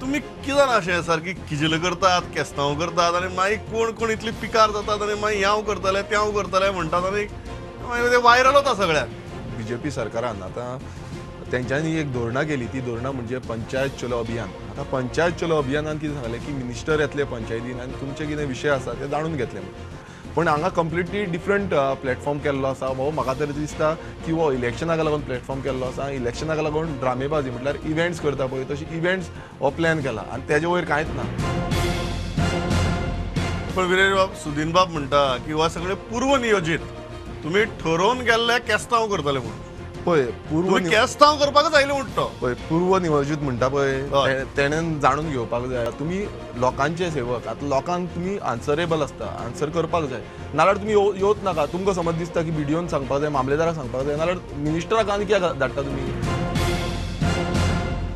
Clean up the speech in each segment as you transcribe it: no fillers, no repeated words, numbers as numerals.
तुमी कितें जाणां अशें सारकी किजिलां करतात, केस्तांव करतात आनी मागीर कोण कोण इतली पिकार जातात आनी मागीर हांव करतले तें हांव करतले म्हणटात आनी मागीर ते व्हायरल वता सगळ्याक. बीजेपी सरकारान आतां तेंच्यांनी एक धोरणां केली, ती धोरणां म्हणजे पंचायत चलो अभियान. आतां पंचायत चलो अभियानान कितें सांगलें की मिनिस्टर येतले पंचायतीन आनी तुमचे कितें विशय आसा ते जाणून घेतले म्हणून. पण हांगा कंप्लिटली डिफरंट प्लॅटफॉर्म केल्लो आसा. हो म्हाका तरी दिसता की हो इलेक्शनाक लागून प्लॅटफॉर्म केल्लो आसा. इलेक्शनाक लागून ड्रामेबाजी म्हटल्यार इव्हेंट्स करता पळय तशी इव्हेंट्स हो प्लॅन केला आनी तेजे वयर कांयच ना. पण विरेश बाब, सुदीन बाब म्हणटा की हो सगळें पूर्वनियोजीत, तुमी ठरोवन गेल्ले केस्तांव करतले म्हणून. पळय पूर्व केस्तांव करपाकच आयले म्हणटा पळय पूर्व नियोजीत म्हणटा पळय तेणेन जाणून घेवपाक जाय. तुमी लोकांचे सेवक, आतां लोकांक तुमी आन्सरेबल आसता, आन्सर करपाक जाय. नाल्यार तुमी येवच नाका. तुमकां समज दिसता की बीडीओन सांगपाक जाय, मामलेदाराक सांगपाक जाय, नाल्यार मिनिस्टराक आनी कित्याक धाडटा तुमी?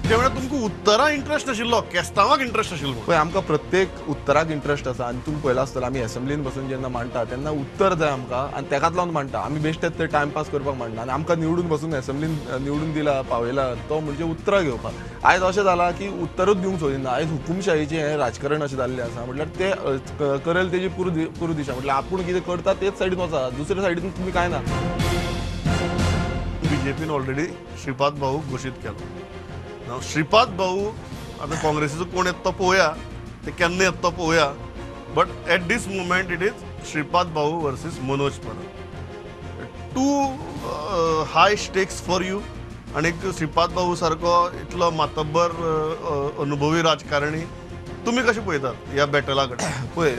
ते तुमकां उत्तरां इंट्रस्ट नाशिल्लो, केस्तांवाक इंट्रस्ट आशिल्लो. पळय आमकां प्रत्येक उत्तराक इंट्रस्ट आसा आनी तुमी पळयलां आसतलें आमी एसेंब्लीन बसून जेन्ना मांडटा तेन्ना उत्तर जाय आमकां आनी तेकाच लागून मांडटा. आमी बेश्टेच ते टायमपास करपाक मांडना आनी आमकां निवडून बसून एसेंब्लीन निवडून दिला पावयला तो म्हणजे उतरां घेवपाक. आयज अशें जालां की उत्तरूच दिवंक सोदिना. आयज हुकुमशाहीचें हें राजकारण अशें जाल्लें आसा. म्हटल्यार ते करेल तेजी पुरो दिशा, म्हटल्यार आपूण कितें करता तेच सायडीन वचा, दुसऱ्या सायडीन तुमी कांय ना. बीजेपीन ऑलरेडी श्रीपाद भाऊ घोशीत केलो. श्रीपाद भाऊ आतां काँग्रेसीचो कोण येता तो पळोवया, ते केन्ना येता तो पळोवया, but at this moment it is Shripad Bhau versus Manoj Parab. Too high stakes for you. आनी श्रीपाद भाऊ सारको इतलो मातब्बर अनुभवी राजकारणी तुमी कशें पळयतात ह्या बॅटला कडेन? पळय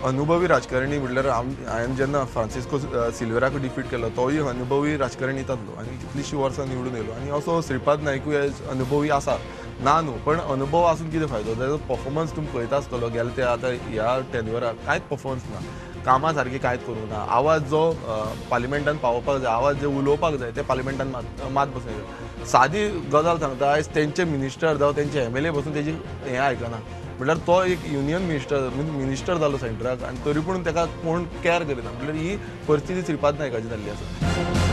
अनुभवी राजकारणी म्हटल्यार हांवें जेन्ना फ्रांसिस्को सिल्वेराक डिफीट केलो तोय अनुभवी राजकारणी जातलो आनी कितलींशीं वर्सां निवडून येयलो. आनी असो श्रीपाद नायकूय अनुभवी आसा ना न्हू, पण अनुभव आसून कितें फायदो? तेजो परफॉर्मन्स तुमी पळयता आसतलो गेले ते आतां ह्या टेन्युअराक कांयच परफॉर्मन्स ना, कामां सारकी कांयच करूंक ना. आवाज जो पार्लिमेंटान पावोवपाक जाय, आवाज जे उलोवपाक जाय ते पार्लिमेंटान मात बसून. सादी गजाल सांगता, आयज तेंचे मिनिस्टर जावं तेंचे एमएलए बसून तेजी हें आयकना. म्हटल्यार तो एक युनियन मिनिस्टर मिनिस्टर जालो सेंटराक आनी तरी पूण ताका कोण कॅर करिना. म्हटल्यार ही परिस्थिती श्रीपाद नायकाची जाल्ली आसा.